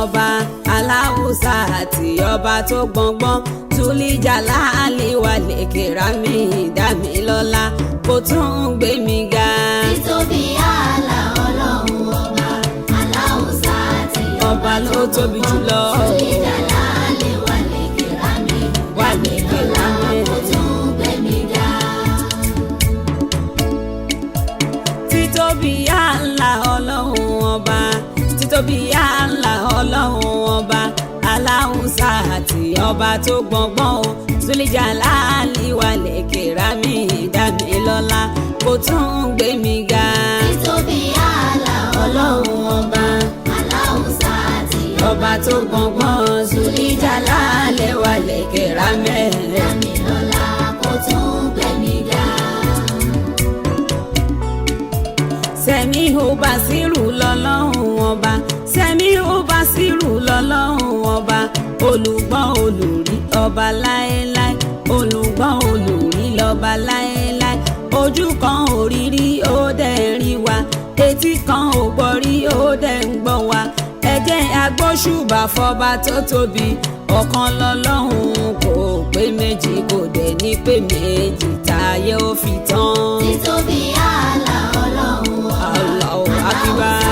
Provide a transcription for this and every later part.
ọba aláwùsá àti ọba tó gbọ̀ngbọ́n túlíjà láàlì wà lèkèrà mi dámilọ́lá kò tún gbé mi ga. Títóbi àlà ọlọ́run ọba aláwùsá àti ọba ló tóbi jùlọ. Súlíjà láàlì wà lèkèrà mi wà lèkèrà mi. kò tún gbé mi ga. Títóbi àlà ọlọ́run ọba, títóbi àlà ọlọ́run ọba aláwùsá àti ọba tó gbọ̀ngbọ́n o túlíjà láàlì wà lèkèrà mi dámilọ́lá kò tún gbé mi ga. Títóbi àlà ọlọ́run ọba aláwùsá àti ọba tó gbọ̀ngbọ́n túlíjà láàlì wà lèkèrà mi. Dámilọ́lá kò tún gbé mi ga. Sẹ̀míhù Bàṣírù lọ́lọ́run ọba, Sẹ̀míhù Bàṣírù lọ́lọ́run ọba, olùgbọ́n olùrí ọba láéláé, olùgbọ́n olùrí lọ́ba láéláé. Ojú kan ò rí rí ó dẹ̀ ń rí wa, etí kan ò gbọ́ rí ó dẹ̀ ń gbọ́ wa. Ẹ jẹ́ agbóṣùbà fọba tó tóbi, ọ̀kan lọ́lọ́run kò pé méjì, kò dẹ̀ ní pé méjì táyé ó fi tán. Títóbi àlà ọlọ́run ọba Allahu Akbar,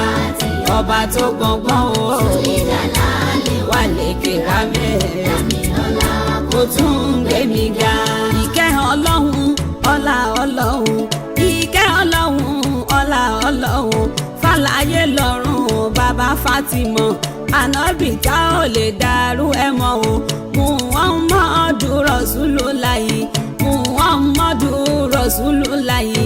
ọba tó gbọ̀ngbọ̀n o Súlíjà láàlì wà lékè rámẹ́ Dámilọ́lá kò tún gbé mi ga. Ìkẹ́ ọlọ́run ọlá ọlọ́run, ìkẹ́ ọlọ́run ọlá ọlọ́run, fàlàyé lọ́rùn bàbá Fátímọ̀ ànábì tá ò lè dàrú ẹ̀ mọ́ o. Muhammadu Rasulullahi, Muhammadu Rasulullahi,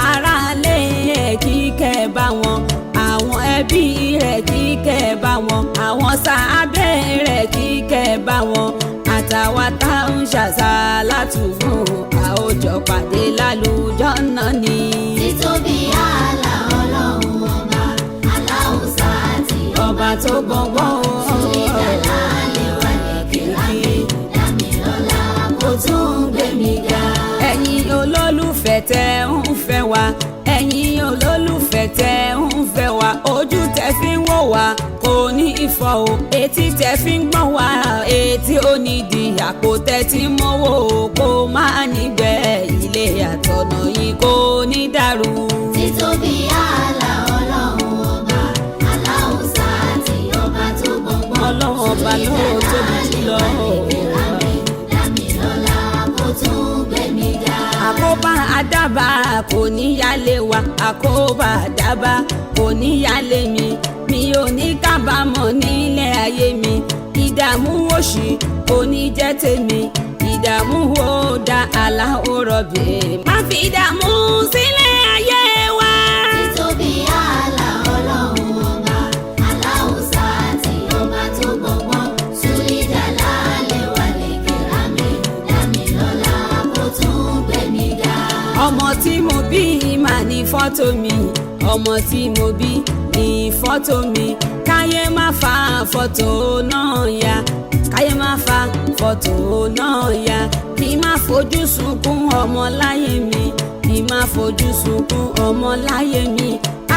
aráalé ẹ̀ kíkẹ́ bá wọn, àwọn ẹbí rẹ̀ kíkẹ́ bá wọn, àwọn sàábẹ̀ rẹ̀ kíkẹ́ bá wọn, àtàwa tá ń ṣàṣà látùfún àwòjọ pàdé lálùjọ náà ni. Títóbi àlà ọlọ́run ọba aláwùsá àti ọba tó gbọ̀ngbọ̀n o Súlíjà láàlì wà lèkèrà mi Dámilọ́lá kò tún gbé mi ga. Ẹ̀yin olólùfẹ́ tẹ́ ń fẹ́ wa, ẹ̀yin olólùfẹ́ tẹ́ ń fẹ́ wa, ojú tẹ́ fi ń wò wá kò ní ìfọ́ o, etí tẹ́ fi ń gbọ́n wá etí ò ní di àpò tẹ́ tí mọ́wọ́ o, kó má nígbẹ́ ilé àtọ̀nà yìí kò ní dàrú. Títóbi àlà ọlọ́run ọba aláwùsá àti ọba tó gbọ̀ngbọ̀n Ọlọ́run ọba ló tóbi jùlọ. Súlíjà láàlì wà lèkèrà mi Dámilọ́lá kò tún gbé mi ga. Àkóbá àdábà kò ní yálé wa, àkóbá àdábà kò ní yálé mi, mi ò ní kábàámọ̀ nílé ayé mi, ìdààmú òṣì kò ní jẹ́ tèmi, ìdààmú ò da aláwòrán bẹ́ẹ̀ má fi ìdààmú sílẹ̀ ayé wa. Títóbi àlà ọlọ́run ọba aláwùsá àti ọba tó gbọ̀ngbọ̀n Súlíjà láàlì wà lèkèrà mi Dámilọ́lá kò tún gbé mi ga. Ọmọ tí mo bí mà ní fọ́tò mi, ọmọ tí mo bí ní fọ́tò mi, káyé má fa fọ́tò náà ya, káyé má fa fọ́tò náà ya, kí má fojú sunkún ọmọ láyé mi, kí má fojú sunkún ọmọ láyé mi.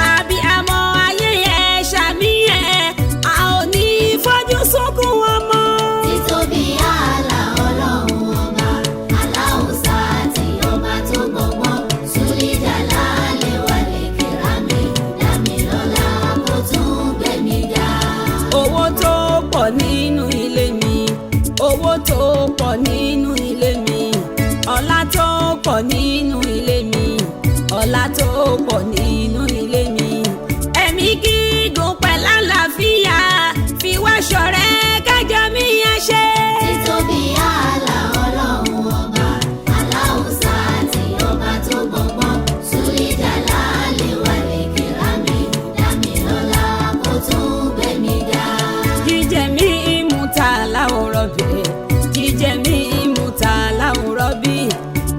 Àbí àmọ́ ayé ẹ̀ ṣàmì ẹ̀, a ò ní fojú sunkún ọmọ. Títóbi àlà ọlọ́run ọba aláwùsá àti ọba tó gbọ̀ngbọ̀n Súlíjà láàlì wà lèkèrà mi Dámilọ́lá kò tún gbé mi ga. Owó tó pọ̀ nínú ilé mi, owó tó pọ̀ nínú ilé mi, ọlá tó pọ̀ nínú ilé mi, ọlá tó pọ̀ nínú ilé mi, ẹ̀mí gígùn pẹ̀lú àlàáfíà fi wá ṣọ̀rẹ́ kájọ mi yẹn ṣe. Títóbi àlà ọlọ́run ọba aláwùsá àti ọba tó gbọ̀ngbọ̀n Súlíjà láàlì wà lèkèrà mi Dámilọ́lá kò tún gbé mi ga. Jíjẹ mi mú ta láwùrọ̀ bí, jíjẹ mi mú ta láwùrọ̀ bí,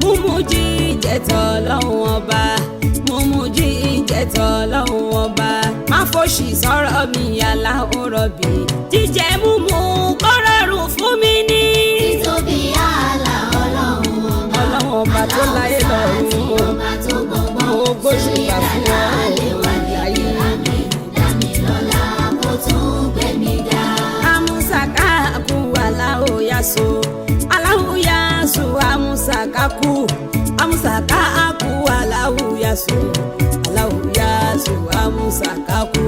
múmu jíjẹ tọ́ lọ́hùn ọba, múmu jíjẹ tọ́ lọ́hùn ọba, má fòṣì sọ̀rọ̀ mi aláwùrọ̀ bí, jíjẹ múmu kó rọrùn fún mi ní. Títóbi àlà ọlọ́run ọba Ọlọ́run ọba tó láyé aláwùsá àti lọ́run ọba tó gbọ̀ngbọ̀n mo gbóṣùbà Súlíjà fún ọ láàlì wà láyé. lèkèrà mi Dámilọ́lá kò tún gbé mi ga. yasu Allahu yasu amusakaku amusakaku Allahu yasu Allahu yasu amusakaku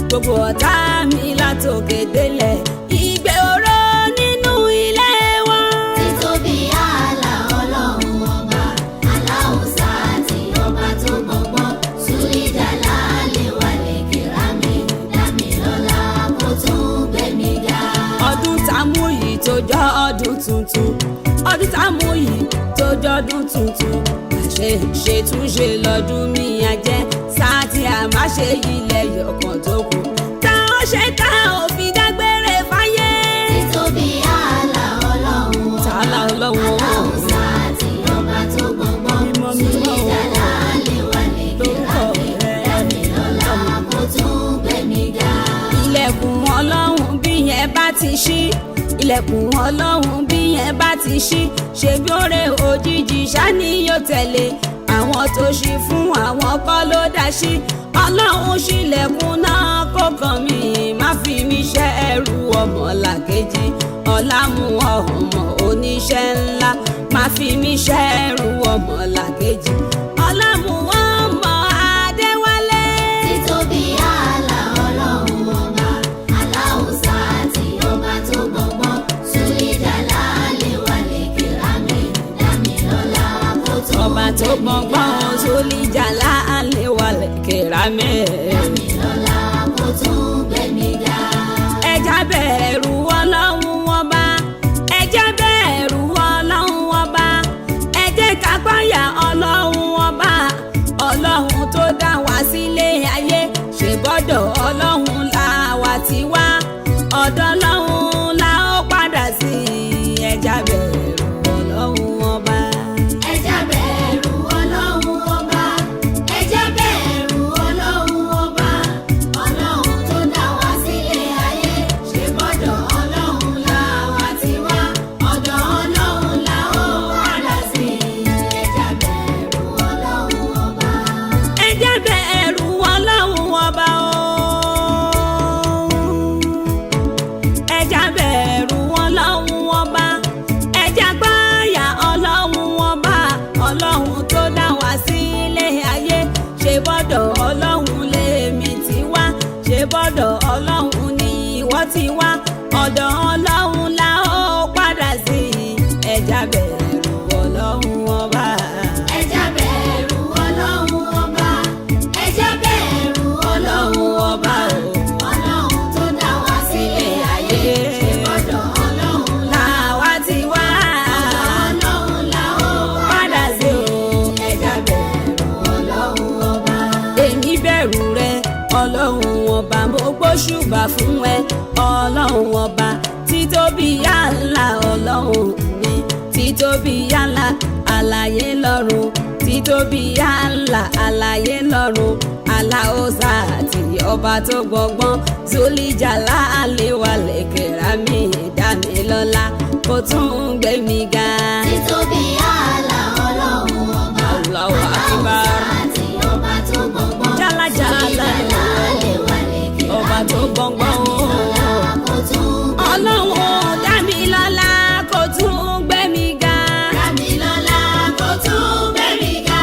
gbogbo ọ̀tá mi látòkè délẹ̀ ìgbé oró nínú ilé wọn. Títóbi àlà Ọlọ́run ọba, Aláùsá àti ọba tó gbọ̀ngbọ́n, Súlíjàlá lè wà lè kírámì, Dámilọ́lá kó tún gbé mi ga. Ọdún tá a mú yìí tó jọ ọdún tuntun, ọdún tá a mú yìí tó jọ ọdún tuntun, àṣe ṣètúnṣe lọ́dún mi àjẹ́ sáàtì àmáṣe ilẹ̀ yọkàn tó kù tá ó ṣe tá ò fi dágbére fáyé. Títóbi àlà Ọlọ́run ọba, Tààlà Ọlọ́run ọba. Aláùsá àti ọba tó gbọ̀ngbọ́n, Mímọ́ mímọ́ o. Súlíjàlá lè wà lè Lórúkọ kírámì, rẹ̀. Dámilọ́lá kó tún gbé mi ga. Ilẹ̀kùn ọlọ́run bí yẹn bá ti ṣí, ilẹ̀kùn ọlọ́run bí yẹn bá ti ṣí, ṣe bí oore òjijì ṣáni yóò tẹ̀lé àwọn tó ṣí fún àwọn kọ́ ló dá sí. Ọlọ́run ṣílẹ̀kùn náà kó kàn mí, má fi mí ṣe ẹrú ọmọ làkejì, ọ̀làmú ọmọ oníṣẹ́ ńlá, má fi mí ṣe ẹrú ọmọ làkejì, ọ̀làmú ọmọ Adéwálé. Títóbi àlà Ọlọ́run ọba, Aláùsá àti ọba tó gbọ̀ngbọ́n, Súlíjàlá lè wà lè kírámì, Dámilọ́lá kó tún Ọba tó gbé mi ga. gbọ̀ngbọ̀n sólíjàlá àlewalẹ̀ kẹràmẹ́. Dámilọ́lá kó tún gbé mi ga. Ẹja bẹ̀rù ọlọ́run ọba, ẹja bẹ̀rù ọlọ́run ọba, ẹ jẹ́ ká páyà ọlọ́run ọba. Ọlọ́run tó dá wa sílé ayé, ṣe gbọ́dọ̀ ọlọ́run la wà tí wá, ọ̀dọ̀ ọlọ́run la ó padà sí. Ẹja bẹ̀rù ọlọ́run ọba. Ẹja bẹ̀rù Ọlọ́run ọba, ẹja bẹ̀rù Ọlọ́run ọba, Ọlọ́run tó dá wa sílé ayé, ṣe gbọ́dọ̀ Ọlọ́run la wà tí wá, ọ̀dọ̀ Ọlọ́run la ó padà sí. Ẹja bẹ̀rù Ọlọ́run ọba. Ẹ jẹ́ bẹ̀rù ọlọ́run ọba o. Ẹ jẹ́ bẹ̀rù ọlọ́run ọba. Ẹ jẹ́ gbáyà ọlọ́run ọba. Ọlọ́run tó dá wa sílé ayé, ṣe bọ́dọ̀ ọlọ́run lèmi ti wá, ṣe bọ́dọ̀ ọlọ́run ni ìwọ ti wá, ọ̀dọ̀ ọlọ́run la ó padà sí. Ẹ jẹ́ bẹ̀rù ọlọ́run ọba. Ẹja bẹ̀rù Ọlọ́run ọba, ẹja bẹ̀rù Ọlọ́run ọba, Ọlọ́run tó dá wa sílé ayé, ṣe gbọ́dọ̀ Ọlọ́run la Làwa ti wá. Ọlọ́run la ó Padà sí o, ẹja bẹ̀rù Ọlọ́run ọba. Èmi bẹ̀rù rẹ ọlọ́run ọba, mo gbóṣùbà fún ẹ ọlọ́run ọba, títóbi yálà ọlọ́run mi, títóbi yálà àlàyé lọ́run, títóbi yálà àlàyé lọ́run, aláòsà àti ọba tó gbọgbọ́n, zulijàlá àlewalẹ̀ kẹràmì, dámilọ́lá kó tún gbé mi ga. Títóbi àlà Ọlọ́run ọba, Allahu akbar. Aláùsá àti ọba tó gbọ̀ngbọ́n, Jálá jálá Súlíjàlá lè wà lè ọba kírámì, tó gbọ̀ngbọ̀n o. Dámilọ́lá kó tún gbé mi ga. Ọlọ́run dámilọ́lá kó tún gbé mi ga. Dámilọ́lá kó tún gbé mi ga.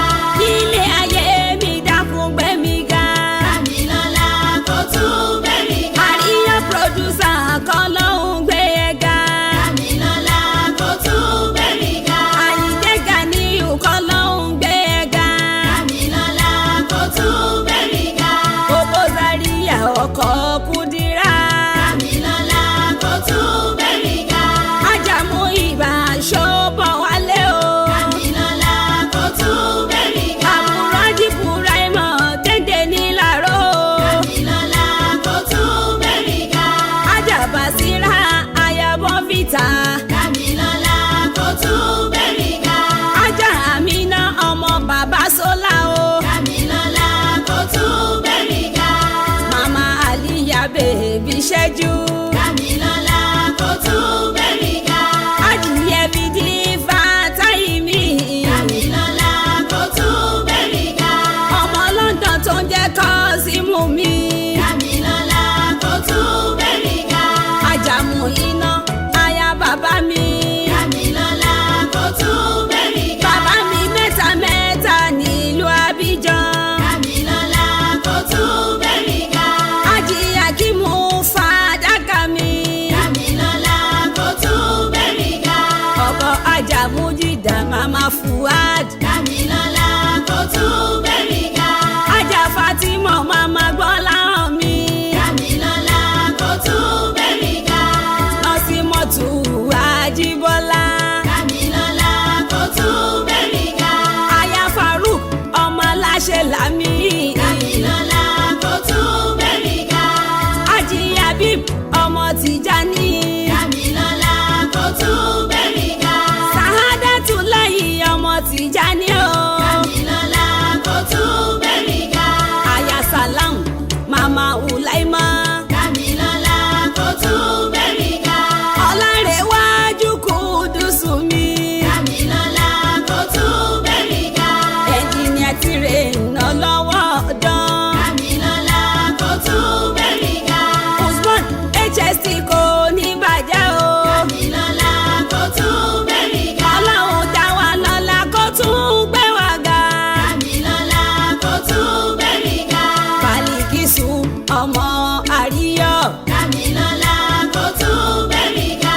Ilé ayé mi dákun gbé mi ga. Dámilọ́lá kó tún gbé mi ga. Àríyá pòdúsà kan lọ́hùn gbé e ga. Dámilọ́lá kó tún gbé mi ga. Àyìndé Gàníyù kan lọ́hùn gbé e ga. Dámilọ́lá kó tún gbé mi ga. Kókó Zaria ọkọ̀ Kúdírà. Dámilọ́lá kó tún gbé mi ga. Ájàmú ìbà ṣọ́bọ̀ wálé o. Dámilọ́lá kó tún gbé mi ga. Àbúrò Ajíbúráìmọ̀ dédé nílàró. Dámilọ́lá kó tún gbé mi ga. Ajábàsírà ayabọ́ fìtà. Dámilọ́lá kó tún gbé mi ga. Ajá Àmínà ọmọ bàbá Sọ́lá o. Dámilọ́lá kó tún gbé mi ga. Màmá Àlíyá bèbí ṣẹ́jú. Dámilọ́lá kó tún gbé mi ga. Adìyẹ mi di fàtáì mi. Dámilọ́lá kó tún gbé mi ga. Ọmọ London tó ń jẹ́ kọ́símù mi. Dámilọ́lá kó tún gbé mi ga. Àjàmù iná aya bàbá mi. Fuad. Dámilọ́lá kó tún gbé mi ga. Ajá Fatima màmá gbọ́ láhàn mi. Dámilọ́lá kó tún gbé mi ga. Nọ́símọ́tù Ajíbọ́lá. Dámilọ́lá kó tún gbé mi ga. Aya Faruk ọmọ aláṣẹ làmì. Dámilọ́lá kó tún gbé mi ga. Ají Habib ọmọ Tìjání. Dámilọ́lá kó tún gbé mi ga. Sàhádàtú láyì ọmọ Tìjání o. Dámilọ́lá kó tún gbé mi ga. Aya Salam màmá Ulaima. Dámilọ́lá kó tún gbé mi ga. Ọlárẹ̀wájú Kúdùsù mi. Dámilọ́lá kó tún gbé mi ga. Ẹnjìnìà tirè ná lọ́wọ́ dán. Dámilọ́lá kó tún gbé mi ga. Usman HST kò ní bàjẹ́ o. Dámilọ́lá kó tún gbé mi ga. Ọlọ́run dá wa lọ́lá kó tún gbé wa ga. Dámilọ́lá kó tún gbé mi ga. Bàlíkísù ọmọ àríyọ̀. Dámilọ́lá kó tún gbé mi ga.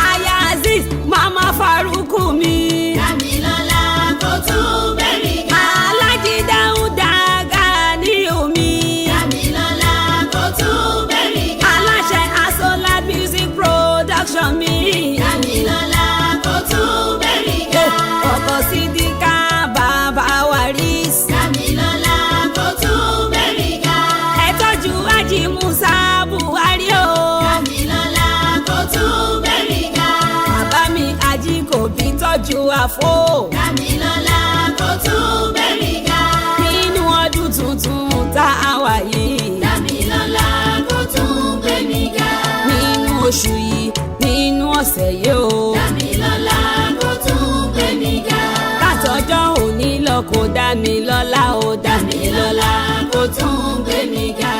Aya Azeez Mama Faruku mi. Dámilọ́lá kó tún gbé mi ga. Alájí Dáúdà Gani omi. Dámilọ́lá kó tún gbé mi ga. Aláṣẹ Asola Music Production mi. Dámilọ́lá kó tún gbé mi ga. Ọkọ̀ Sídíkà bàbá Waris. Dámilọ́lá kó tún gbé mi ga. Ẹ tọ́jú Ájì Musa Buhari o. Dámilọ́lá kó tún gbé mi ga. Bàbá mi Ají kò bí tọ́jú àfo. Dámilọ́lá kó tún gbé mi ga. Nínú ọdún tuntun tá a wà yìí. Dámilọ́lá kó tún gbé mi ga. Nínú oṣù yìí, nínú ọ̀sẹ̀ yìí o. Dámilọ́lá kó tún gbé mi ga. Látọjọ́ òní lọ kò dá mi lọ́lá o dá mi lọ́lá. Dámilọ́lá kó tún gbé mi ga.